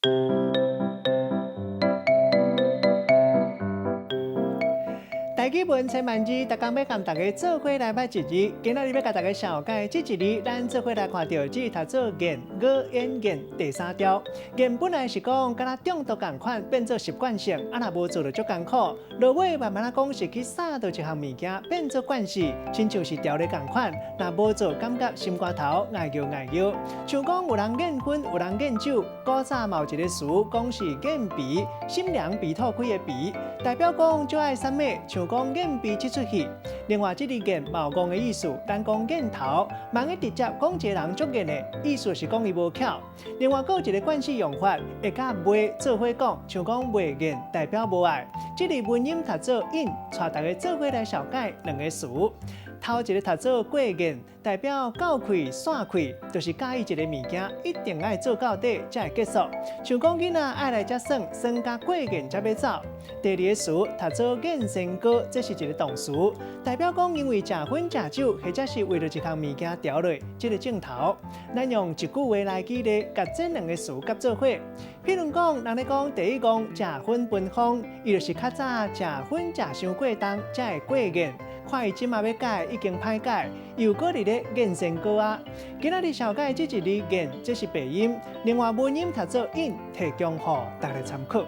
台語文千萬字，逐工欲共大家做伙來捌一字。今仔日欲共大家紹介這一字，咱做伙來看著這讀做癮，語言癮第三調。癮本來是講敢若中毒仝款，變做習慣性，啊若無做就足艱苦。落尾慢慢仔講是去捎著一項物件，變做慣勢，親像是調咧仝款，若無做感覺心肝頭礙搖礙搖。像講有人癮薰，有人癮酒。古早嘛有一個詞講是癮鼻，心涼鼻吐開的鼻，代表講足愛啥物，像講癮鼻這齣戲。另外，這個癮嘛有戇的意思，咱講癮頭，茫去直接講一個人足癮的，意思是講伊無巧。另外，閣有一個慣勢用法，會佮袂做伙講，像講袂癮代表無愛。這個文音讀做癮，帶大家做伙來紹介兩個詞。頭一個讀做過癮，代表到氣散氣，就是佮意一个物件，一定愛做到底才會結束。像講囡仔愛來遮耍，耍甲過癮才欲走。第二个詞讀做癮仙膏，這是一个動詞，代表講因為食薰食酒，或者是為著一項物件著落這个症頭。咱用一句話來舉例，共這兩个詞夾做伙。譬如講，人咧講第一戇食薰奔放，伊就是較早食薰食傷過重，才會過癮。看伊這馬欲改，已經歹改，又閣佇咧癮仙膏啊！今仔日紹介這一字癮，這是白音，另外文音讀做癮，提供予大家參考。